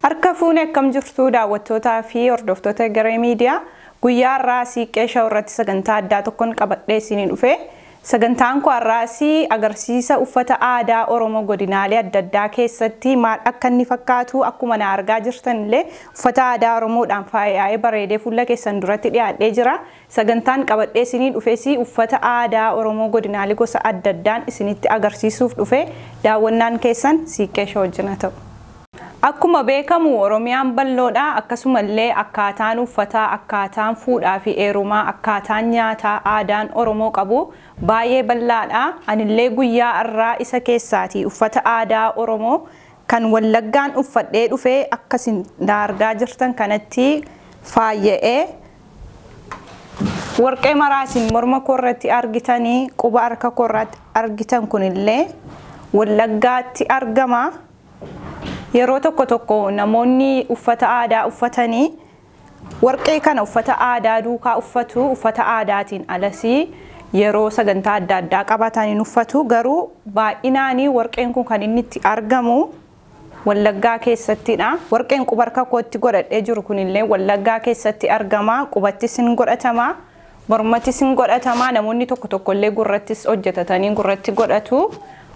Harka fuune akkam jirtu daawwattootaa fi hordoftoota Garee Miidiyaa guyyaa har'aa Siiqqee Show irratti sagantaa addaa tokkon qabadhee isinii dhufe. Sagantaan koo har'aas agarsiisa uffata aadaa Oromoo godinaalee adda addaa keessatti maal akka inni fakkaatu akkuma na argaa jirtan illee uffata aadaa Oromoodhaan faayaa'ee bareedee fuula keessan duratti dhiyaadhee jira. Sagantaan qabadhee isinii dhufes uffata aadaa Oromoo godinaalee gosa adda addaan isinitti agarsiisuuf dhufe daawwannaan keessan Siiqqee Show wajjin haa ta'u. Akkuma beekamu Oromiyaan bal'oodha. Akkasumallee akkaataan uffataa, akkaataan fuudhaa fi eerumaa, akkaataan nyaataa aadaan Oromoo qabu baay'ee bal'aadha. Anillee guyyaa har'aa isa keessaati uffata aadaa Oromoo kan Wallaggaan uffadhee dhufe akkasin na argaa jirtan kanatti faayya'ee warqee maraa isin morma koo irratti argitanii quba harka koo irratti argitan kunillee Wallaggaatti argama. Yeroo tokko tokko namoonni uffata aadaa uffatanii warqee kana uffata aadaa duukaa uffatu uffata aadaatiin alasii yeroo sagantaa adda addaa qabataniin uffatu garuu baay'inaanii warqeen kun kan inni itti argamu Wallaggaa keessattidha. Warqeen quba harka kootti godhadhee jiru kunillee Wallaggaa keessatti argama. Qubattis hin godhatama. Mormattis hin godhatama. Namoonni tokko tokkollee gurrattis hojjetatanii gurratti godhatu.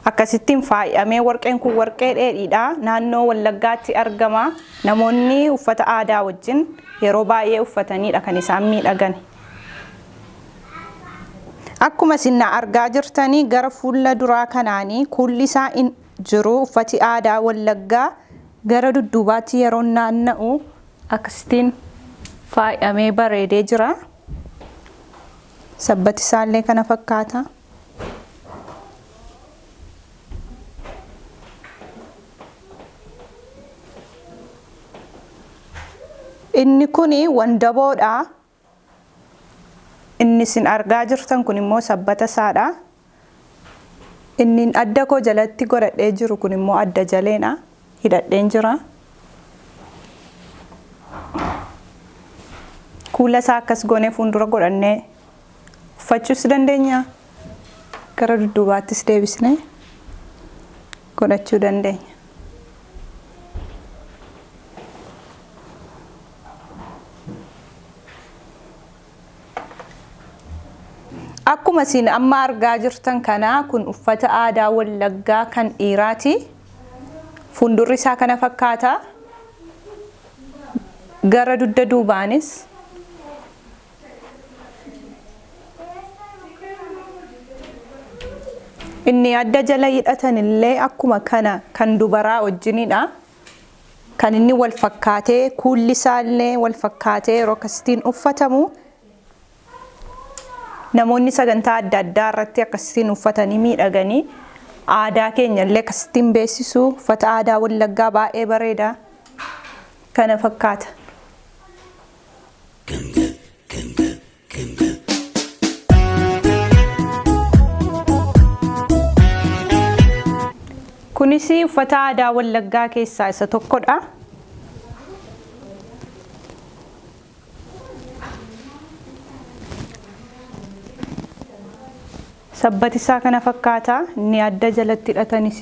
Akkasittiin faayamee warqeen kun warqee dheedhiidha. Naannoo Wallaggaatti argama. Namoonni uffata aadaa wajjin yeroo baay'ee uffataniidha kan isaan miidhagan. Akkuma isin na argaa jirtanii gara fuula duraa kanaanii kuulli isaa in jiru uffati aadaa Wallaggaa gara dudduubaatti yeroo naanna'u akkasittiin faayamee bareedee jira. Sabbati isaallee kana fakkaata. Inni kun wandaboodha. Inni isin argaa jirtan kun immoo sabbata isaadha. Inni adda koo jalatti godhadhee jiru kun immoo adda jaleedha. Hidhadheen jira. Kuula isaa akkas goonee fuuldura godhannee uffachuus dandeenya. Gara dudduubaattis deebisnee godhachuu dandeenya. Akkuma isin amma argaa jirtan kana kun uffata aadaa Wallaggaa kan dhiiraati. Fuuldurri isaa kana fakkaata. Gara dugda duubaanis inni adda jala hidhatan illee akkuma kana kan dubaraa wajjinidha. Kan inni wal fakkaatee kuulli isaa illee wal fakkaatee yeroo akkasittiin uffatamu namoonni sagantaa adda addaa irratti akkasittiin uffatanii miidhaganii aadaa keenya illee akkasittiin beeksisu. Uffata aadaa Wallaggaa baay'ee bareeda. Kana fakkaata. Kunis uffata aadaa Wallaggaa keessaa isa tokkodha. Sabbati isaa kana fakkaata. Inni adda jalatti hidhatanis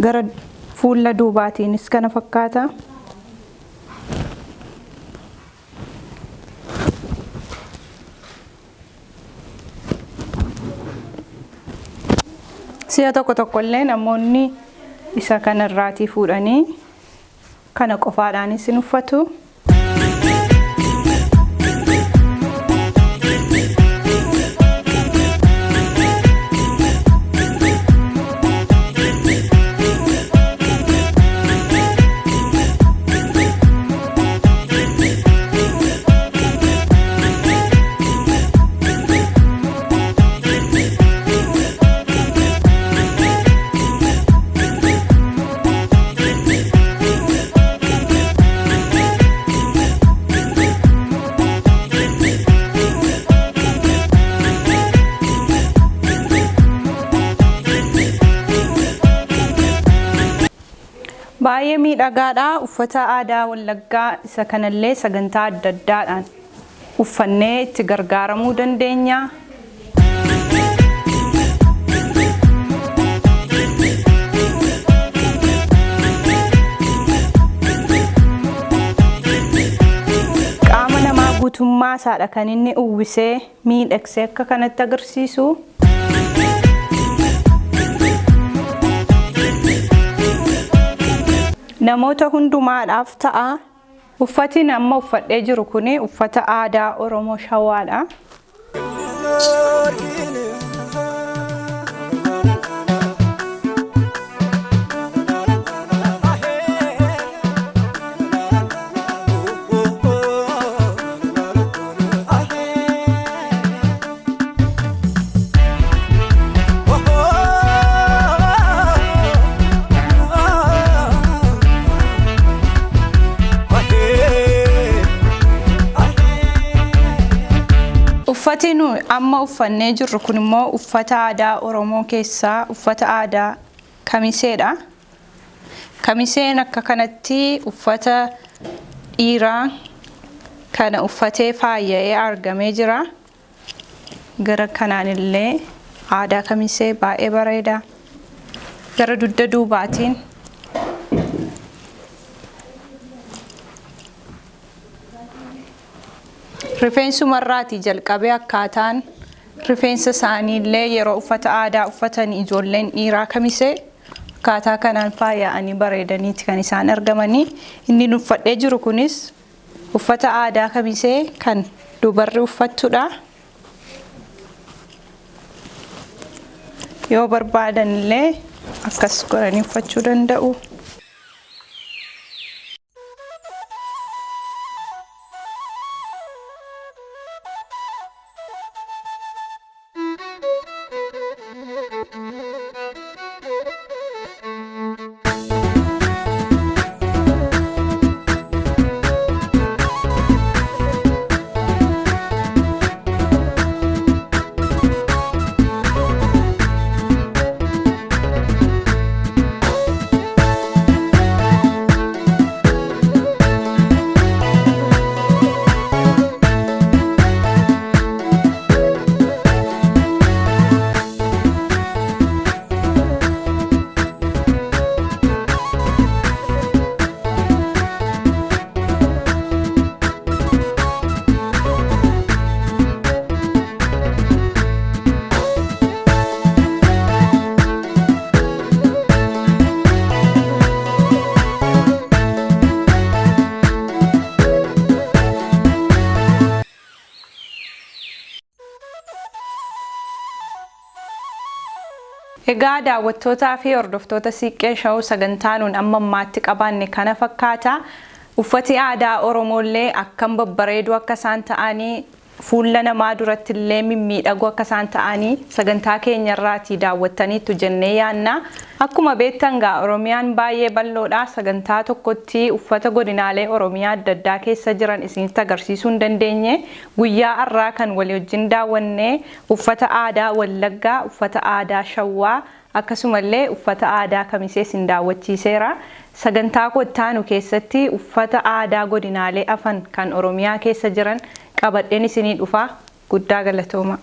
gara fuula duubaatiinis kana fakkaata. Si'a tokko tokkollee namoonni isa kanarraatii fuudhanii kana qofaadhaanis hin uffatu. Baay'ee miidhagaadha. Uffata aadaa Wallaggaa isa kanallee sagantaa adda addaadhaan uffannee itti gargaaramuu dandeenya. Guutummaa isaadha kan inni uwwisee miidhagsee akka kanatti agarsiisu. Namoota hundumaadhaaf ta'a. Uffati amma uffadhee jiru kun uffata aadaa Oromoo Shawaadha. Uffati nu amma uffannee jirru kun immoo uffata aadaa Oromoo keessaa uffata aadaa kamiseedha. Kamiseen akka kanatti uffata dhiiraa kana uffatee faaya'ee argamee jira. Gara kanaan illee aadaa kamisee baay'ee bareeda. Gara dugda duubaatiin rifeensumarraatii jalqabee akkaataan rifeensa isaanii illee yeroo uffata aadaa uffatan ijoolleen dhiiraa kamisee akkaataa kanaan faaya'anii bareedaniiti kan isaan argamanii. Inni uffadhee jiru kunis uffata aadaa kamisee kan dubarri uffattudha. Yoo barbaadan illee akkas godhanii uffachuu danda'u. Egaa daawwattootaa fi hordoftoota Siiqqee Show sagantaa nuun amma ammaatti qabaanne kana fakkaata. Uffati aadaa Oromoollee akkam babbareeduu akka isaan ta'anii fuula namaa duratti illee mimmiidhagoo akka isaan ta'anii sagantaa keenyarraatii daawwattaniittu jennee yaanna. Akkuma beektan gaa Oromiyaan baay'ee bal'oodha. Sagantaa tokkotti uffata godinaalee Oromiyaa adda addaa keessa jiran isinitti agarsiisuu hin dandeenye. Guyyaa har'aa kan walii wajjin daawwanne uffata aadaa Wallaggaa, uffata aadaa Shawwaa akkasumallee uffata aadaa kamisee isin daawwachiiseera. Sagantaa kottaanu keessatti uffata aadaa godinaalee afan kan Oromiyaa keessa jiran qabadheen isinii dhufa. Guddaa galatooma.